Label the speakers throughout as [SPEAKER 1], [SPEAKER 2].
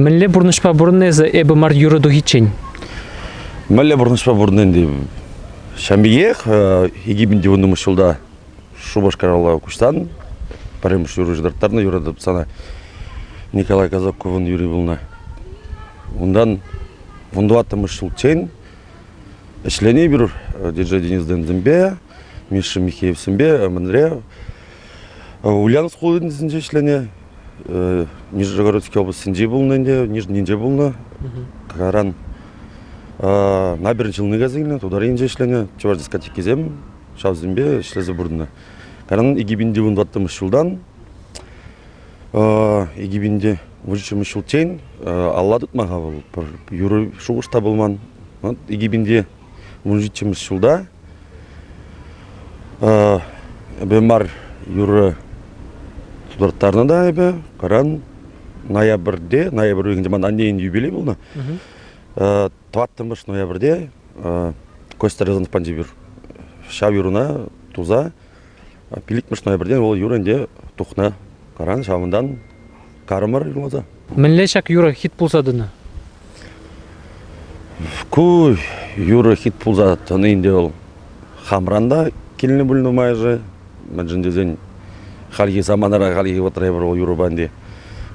[SPEAKER 1] Мӗнле пурнӑҫпа пурӑннӑ эсӗ эпӗ мар юрӑ тухиччен?
[SPEAKER 2] Мӗнле пурнӑҫпа пурӑннӑ ӗнтӗ? Ҫавӑн пекех 2010 ҫулта Шупашкаралла куҫсан пӗрремӗш юрӑ ҫыртарнӑ, юратып сана Николай Казаковӑн юрри пулнӑ. Унтан 14-мӗш ҫулччен ӗҫленӗ эпир Диджей Денис Денземпе, Миша Михеевсемпе, мӗнре Ульяновск хулинче ӗҫленӗ, Нижегородский областӗнче пулнӑ ӗнтӗ, Нижнинче пулнӑ. Кайран Набережные Челны кайса килнӗ, Тутар енче ӗҫленӗ, чӑваш дискотекисем ҫавсемпе ӗҫлесе пурӑннӑ. Кайран 2014 ҫултан 2013 ҫулччен алла тытма-ха вӑл, пӗр юрӑ шухӑш та пулман. 2017 ҫулта эпӗ мар юрӑ тутарттарнӑ та эпӗ. Кайран ноябрьте, ноябрь уйӑхӗнче ман аннен юбилей пулнӑ. Тӑваттӑмӗш ноябрьте Костя Резанов панчипир ҫав юрӑна туса пилӗкмӗш ноябрьтен вӑл юрӑ ӗнтӗ тухнӑ. Кайран ҫавӑнтан карӑмӑр юрласа.
[SPEAKER 1] Мӗнле ҫак юрӑ хит пулса тӑнӑ?
[SPEAKER 2] Ку юрӑ хит пулса тӑни ӗнтӗ вӑл хамран та килнӗ пуль нумайӑшӗ. Мӗншӗн тесен хальхи саманара, хальхи вӑхӑтра эпир вӑл юрӑпа ӗнтӗ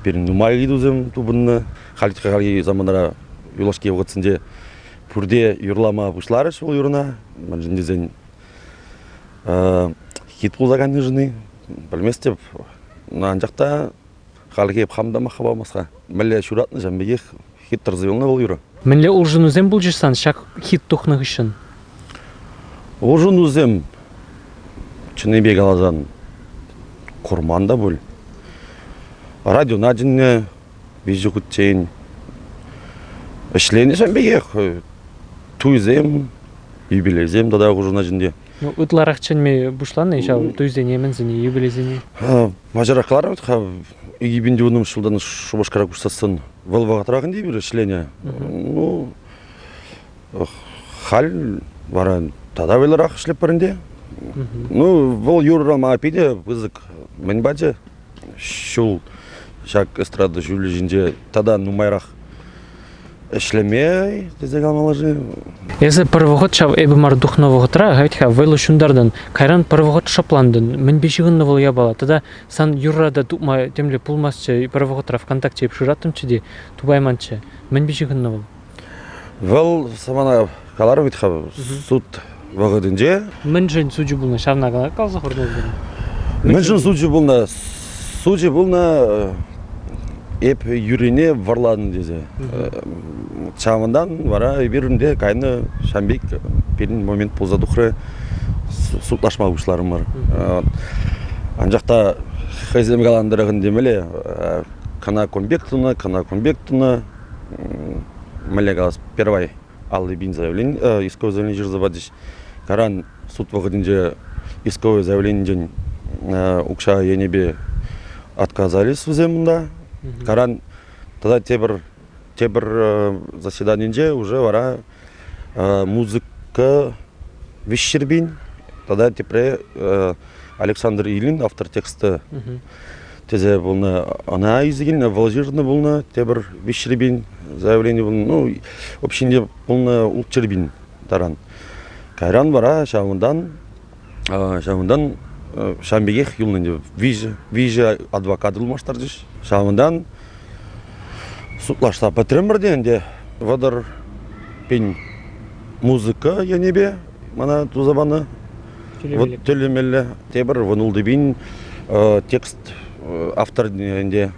[SPEAKER 2] пирӗн нумай ыйтусем тупӑннӑ. Хальхи саманара юлашки вӑхӑтсенче пурте юрлама пуҫларӗҫ вӑл юрӑна. Мӗншӗн тесен хит пулса кайнишӗн-и, пӗлместӗп. Анчах та хальхи хам та махха памас-ха. Мӗнле ҫуратнӑ ҫавӑн пекех хит тӑрса юлнӑ вӑл юрӑ.
[SPEAKER 1] Мӗнле улшӑнусем пулчӗҫ сан ҫак хит тухнӑ хыҫҫӑн?
[SPEAKER 2] Улшӑнусем чӑннипе каласан курман та пуль. Радиона чӗннӗ виҫӗ хутчен. Ӗҫленӗ ҫавӑн пекех туйсем, юбилейсем тата хушӑнаҫ ӗнтӗ.
[SPEAKER 1] Ну, ытларах чӗнме пуҫланӑ ҫав туйсене, мӗнсене, юбилейсене?
[SPEAKER 2] Паҫӑрах каларӑм-ха, 2010 ҫултан Шупашкара куҫсассӑн вӑл вӑхӑтрах ӗнтӗ эпир ӗҫленӗ. Ну, халь вара тата вӑйлӑрах ӗҫлетпӗр ӗнтӗ. Ну, вӑл юрӑра мана питӗ пысӑк мӗн пачӗ. Ҫул ҫак эстрада ҫулӗ ҫинче тата нумайрах ӗҫлеме тесе каламалла-ши?
[SPEAKER 1] Эсӗ пӗр вӑхӑт ҫав эпӗ мар тухнӑ вӑхӑтра вӗт-ха вӑйлӑ ҫунтартӑн, кайран пӗр вӑхӑт шӑплантӑн. Мӗнпе ҫыхӑннӑ вӑл япала? Тата сан юрра та тупма темле пулмастчӗ, пӗр вӑхӑтра ВКонтакте эп шыраттӑмччӗ те тупайманччӗ. Мӗнпе ҫыхӑннӑ вӑл?
[SPEAKER 2] Вӑл самана каларӑм вӗт-ха суд вӑхӑтӗнче.
[SPEAKER 1] Мӗншӗн сучӗ пулнӑ? Ҫавна каласа хуртӑн.
[SPEAKER 2] Мӗншӗн сучӗ пулнӑ? Сучӗ пулнӑ эп юрине вӑрланӑ тесе. Ҫавӑнтан вара эпир ӗнтӗ кайнӑ ҫавӑн пек пирӗн момент пулса тухрӗ. Судлашма пуҫларӑмӑр. Анчах та хӑйсем каланӑ тӑрӑх ӗнтӗ мӗнле кӑна кун пек тунӑ, кӑна кун пек тунӑ. Мӗнле калас, первай 50 000 заявлени, исковое заявление ҫырса пачӗҫ. Кайран суд вӑхӑтӗнче исковое заявленинчен укҫа енӗпе отказались вӗсем унта. Кайран тата тепӗр тепӗр заседанинче уже вара музыка 300 000 тата тепре Александр Ильин автор текста тесе пулнӑ. Ӑна илсе килнӗ, вӑл ҫырнӑ пулнӑ, тепӗр 300 000 заявлени пулнӑ. Ну, общинде пулнӑ 600 000 таран. Кайран вара ҫавӑнтан ҫавӑнтан ҫавӑн пекех юлнӑ ӗнтӗ. Виҫӗ, виҫӗ адвокат ылмаштарчӗҫ. Ҫавӑнтан судлашса пӗтрӗмӗр те ӗнтӗ. 30 000 музыка енӗпе мана туса панӑ. Вот тӳлемелле. Тепӗр 16 000 текст автор ӗнтӗ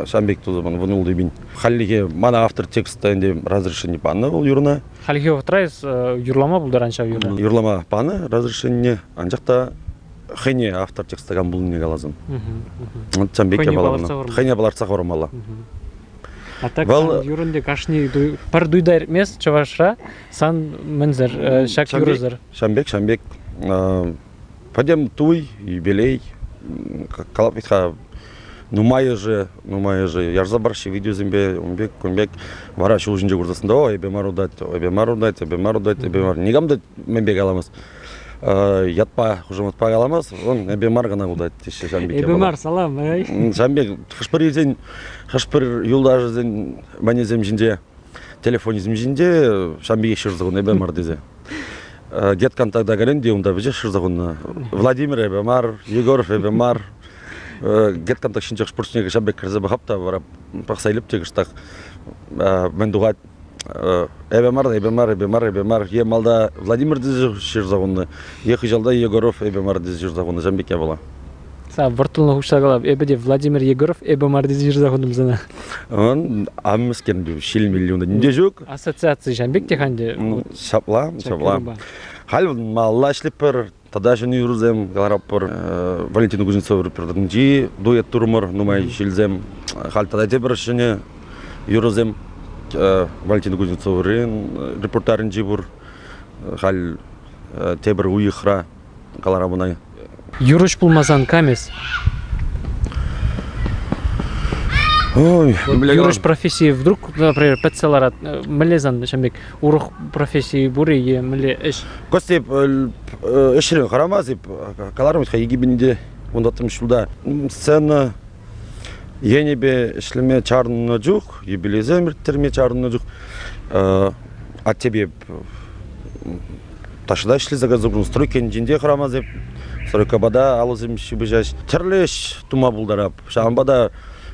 [SPEAKER 2] ҫавӑн пек туса панӑ 16 000. Хальлӗхе мана автор текста ӗнтӗ разрешение панӑ вӑл юрӑна.
[SPEAKER 1] Хальхи вӑхӑтра эс юрлама пултаран ҫав юрра?
[SPEAKER 2] Юрлама панӑ разрешение, анчах та хӑйне автор текста кам пулнине каласан. Вот ҫавӑн пек япала. Хӑйне палӑртса хӑвармалла.
[SPEAKER 1] А так вӑл юрӑнте кашни пӗр туйта иртмест чӑвашра сан мӗнсӗр ҫак юрӑсӑр.
[SPEAKER 2] Ҫавӑн пек, ҫавӑн пек пӗтӗм туй, юбилей, калап вӗт-ха, нумайӑшӗ, нумайӑшӗ ярса параҫҫӗ видеосемпе, ун пек, кун пек. Вара ҫул ҫинче курсассӑн та, о, эпӗ мар утать, эпӗ мар утать, эпӗ мар утать, эпӗ мар. Никам та мӗнпе каламасть. Ятпа, хушаматпа каламас, он эпӗ мар кӑна пулать теҫҫӗ ҫавӑн пек.
[SPEAKER 1] Эпӗ мар, салам.
[SPEAKER 2] Ҫавӑн пек хӑш-пӗр илсен, хӑш-пӗр юлташӗсен манесем ҫинче, телефонӗсем ҫинче ҫавӑн пекех ҫырса хунӑ эпӗ мар тесе. Дед контакта кӗрен те унта вӗҫех ҫырса хунӑ. Владимир эпӗ мар, Егоров эпӗ мар. Дед контакт ҫинче хӑш-пӗр чухне ҫавӑн пек кӗрсе пӑхап та вара пӑхса илеп те кӑштах мӗн тухать. Эпӗ мар, эпӗ мар, эпӗ мар, эпӗ мар. Е малта Владимир тесе ҫырса хунӑ, е хыҫалта Егоров эпӗ мар тесе ҫырса хунӑ. Ҫавӑн пек япала.
[SPEAKER 1] Са вӑрттӑнлӑх уҫса калап. Эпӗ те Владимир Егоров эпӗ мар тесе ҫырса хутӑм сана.
[SPEAKER 2] Он аммӗскер ҫилмелли унта нимте ҫук.
[SPEAKER 1] Ассоциаци ҫавӑн пек те ӗнтӗ.
[SPEAKER 2] Ҫапла, ҫапла. Халь малалла ӗҫлетпӗр, тата ҫӗнӗ юрӑсем кӑларатпӑр. Валентина Кузнецова репертуарӗнчи дуэт турӑмӑр нумай ҫилсем. Халь тата тепӗр ҫӗнӗ юрӑсем Валентина Кузнецовӑрин репертуарӗнчи пур. Халь тепӗр уйӑхра каларам ӑна.
[SPEAKER 1] Юрӑҫ пулмасан кам эс?
[SPEAKER 2] Ой,
[SPEAKER 1] юрӑҫ профессийӗ вдруг, например, пӗтсе ларать. Мӗнле сан ҫавӑн пек урӑх профессийӗ пур-и е мӗнле ӗҫ?
[SPEAKER 2] Костя, ӗҫрен хӑрамас-и? Каларӑм вӗт-ха, 2014 ҫулта сцена енӗпе ӗҫлеме чарӑннӑ чух, юбилейсем ирттерме чарӑннӑ чух аттепе таҫта ӗҫлесе кайса курнӑ. Стройка енчен те хӑрамас эп. Стройкӑпа та алӑсем ҫыпӑҫаҫ. Тӗрлӗ ӗҫ тума пултарап. Ҫавӑнпа та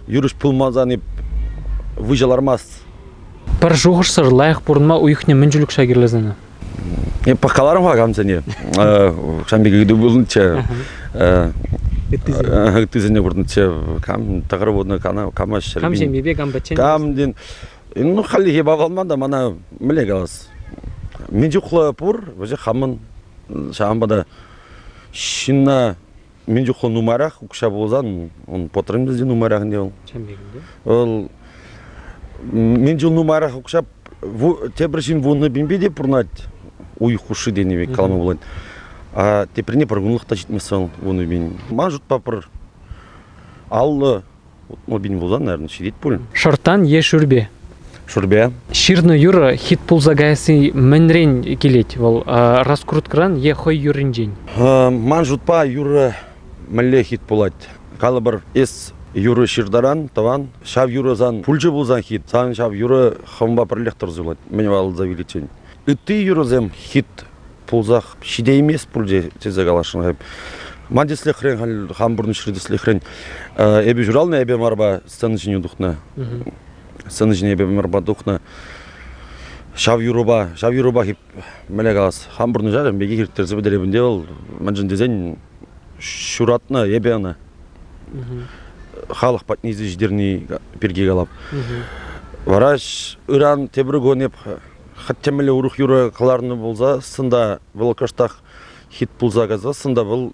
[SPEAKER 2] юрӑҫ пулмасан эп выҫӑ лармасть.
[SPEAKER 1] Пӗр шухӑшсӑр лайӑх пурӑнма уйӑхне мӗн чуль укҫа кирлӗ сана?
[SPEAKER 2] Эп пӑхкаларӑм-ха камсене. Ҫавӑн пек ыйту пулнӑччӗ. Ыттисене курнӑччӗ. Кам тӑхӑр пулнӑ, кама ҫӗр
[SPEAKER 1] Кам ҫемьепе, кам пӗччен?
[SPEAKER 2] Кам тен. Ну, хальлӗхе палламан та мана мӗнле калас. Мӗн чухлӗ пур, вӗсем хамӑн ҫавӑнпа та ҫынна мӗн чухлӗ нумайрах укҫа пулсан, он потребность те нумайрах ӗнтӗ вӑл. Вӑл мӗн чул нумайрах укҫа тепӗр ҫын вуннӑ пинпе те пурӑнать уйӑх хушши тенӗ пек калама пулать. А теприне пӗр кунлӑх та ҫитмест вӑл 10 пин. Ман шутпа пӗр 50 60 пин пулсан, наверное, ҫитет пуль.
[SPEAKER 1] Шӑрттан е шӳрпе?
[SPEAKER 2] Шӳрпе.
[SPEAKER 1] Ҫырнӑ юрӑ хит пулса каясси мӗнрен килет вӑл? Раскруткӑран е хӑй юрринчен?
[SPEAKER 2] Ман шутпа юрӑ мӗнле хит пулать? Калӑпӑр, эс юрӑ ҫыртаран, тӑван, ҫав юрӑ сан пулчӗ пулсан хит, сан ҫав юрӑ хӑвӑнпа пӗрлех тӑрса юлать, мӗн валса виличчен. Ытти юрӑсем хит пулсах ҫитеймест пуль тесе каласшӑн. Ман тӗслӗхрен, халь хам пурнӑҫри тӗслӗхрен, эпӗ ҫуралнӑ эпӗ марпа сцена ҫине тухнӑ. Сцена ҫине эпӗ марпа тухнӑ. Ҫав юрӑпа, ҫав юрӑпа мӗнле калас, хам пурнӑҫа пекех ирттерсе пӗтеретӗп те вӑл, мӗншӗн тесен ҫуратнӑ эпӗ ӑна. Халӑх патне илсе ҫитерни пирки калап. Вара ыран тепӗр кун эп хӑть темӗнле урӑх юрӑ кӑларнӑ пулсассӑн та вӑл кӑштах хит пулса кайсассӑн та вӑл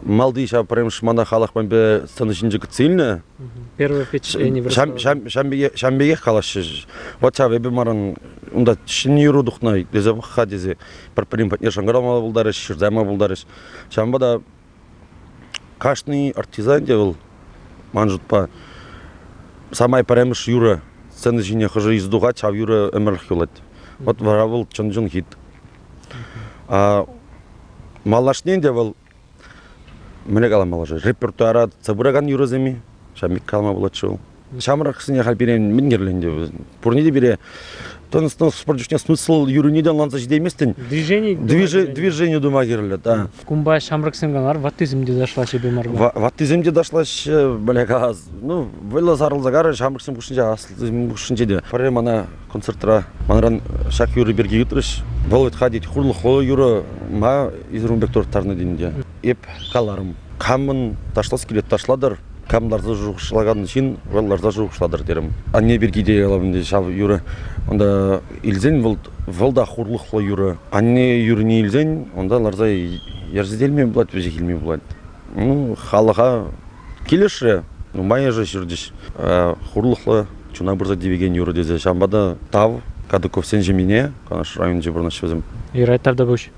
[SPEAKER 2] малти ҫав пӗрремӗш мана халӑх мӗнпе сцена ҫинче кӗтсе илнӗ.
[SPEAKER 1] Первое впечатление
[SPEAKER 2] Ҫам пекех калаҫҫӗ. Вот ҫав эпӗ манӑн унта ҫӗнӗ юрӑ тухнӑ тесе пӑх-ха тесе пӗр-пӗрин патне шӑнкӑравлама пултарӗҫ, ҫырса яма пултарӗҫ. Ҫавӑнпа та кашни артиста те вӑл, ман шутпа, самай пӗрремӗш юрӑ сцена ҫине хӑшӗ илсе тухать, ҫав юрӑ ӗмӗрлӗх юлать. Вот вара вӑл чӑн-чӑн хит. Малашне те вӑл мӗнле каламалла-ши, репертуара тытса пыракан юрӑсем-и? Ҫав пек калама пулать-ши вӑл? Ҫамрӑксене халь пире мӗн кирлӗ ӗнтӗ? Пурне те пире тӑнӑс спорт чухне смысл юррине те ӑнланса ҫитейместӗн.
[SPEAKER 1] Движение
[SPEAKER 2] Движение тума кирлӗ, да.
[SPEAKER 1] Кунпа ҫамрӑксем кӑна мар, ваттисем те ташлаҫҫӗ эпир мар.
[SPEAKER 2] Ваттисем те ташлаҫҫӗ, бля, калас. Ну, вӑйлӑ сарӑлса карӗ ҫамрӑксем хушшинче, аслисем хушшинче те. Пӗрре мана концертра манран ҫак юрӑ пирки ыйтрӗҫ. Вӑл вӗт-ха тет, хурлӑхлӑ юрӑ ма эсир ун пек турттарнӑ тенӗ. Эп каларӑм, камӑн ташлас килет ташлатӑр, кам ларса шухӑшлакан ҫын вӑл ларса шухӑшлатӑр терӗм. Анне пирки те калам ӗнтӗ ҫав юрӑ. Унта илсен вӑл, вӑл та хурлӑхлӑ юрӑ. Анне юррине илсен унта ларса йӗрсе илме пулать, вӗҫех илме пулать. Ну, халӑха килӗшрӗ, нумайӑшӗ ҫырчӗҫ. Хурлӑхлӑ, чуна пырса тивекен юрӑ тесе. Ҫавӑнпа та тав Кадыковсен ҫемйине, Канаш районӗнче пурӑнаҫҫӗ вӗсем.
[SPEAKER 1] Юрать, тавтапуҫ.